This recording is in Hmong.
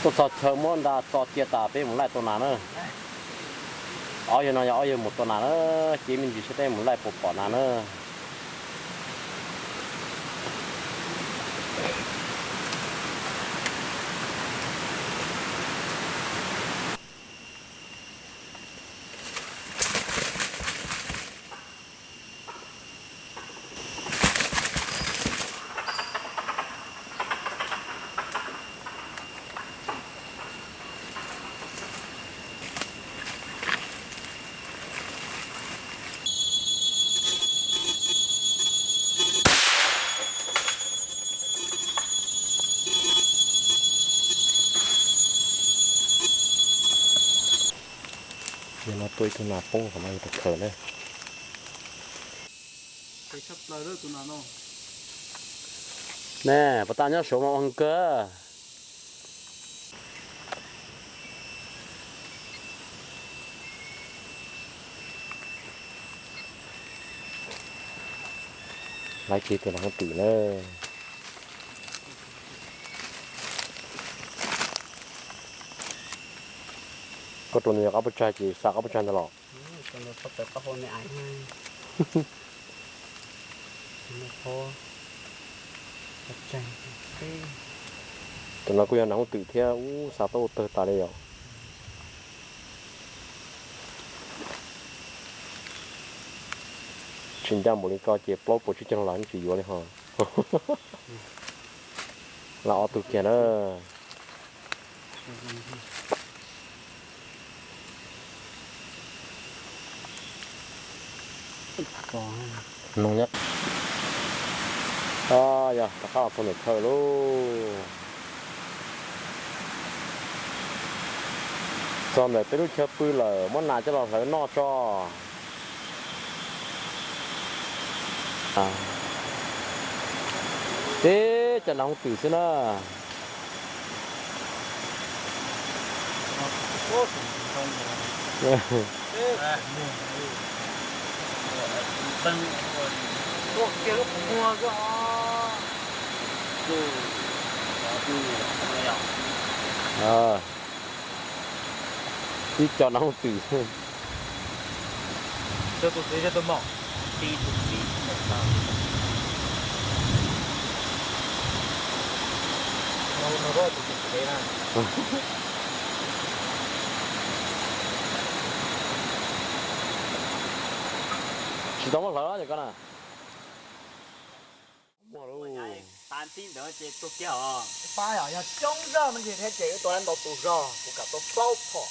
Tuaj txog chaw muab nra txo cia tas peb mus laij tua nas na. Ob yawg no yog ob yawg mus tua nas na, ces me ntsis saib peb mus laij puas pom nas na. Yog no tua ib tug nas poob qhov no yog tus khaws na. Ne, puas tas nyob saud mas ua heev kawg. Laiv kiag tus nas hooj twm na. Koj rau nws qab puab tsag ces xa qab puab tsag ntag los? Tus no kuj yog nas hooj twm thiab, ub, xa tau ua tawg tas li yom. Tsis ncaj npaum li ko ces plaub puas tsib caug los tsis yuav li ho. Lam ob tug kiag na. Yog rov qab los txog ntawm chaw lauj. Txog ntawm peb lub chaw pw lawm, muab nas coj los hlawv noj tso. Teb cov nas hooj twm xwb na. Ib co nas hooj twm. Tsis tau muab hlawv los koj na. Muaj lub tas ntxhib ntawd ces tuag kiag os. Pab yog coob zog me ntsis thiab ces wb tua ntau tus zog, kuv kam tua plaub phom.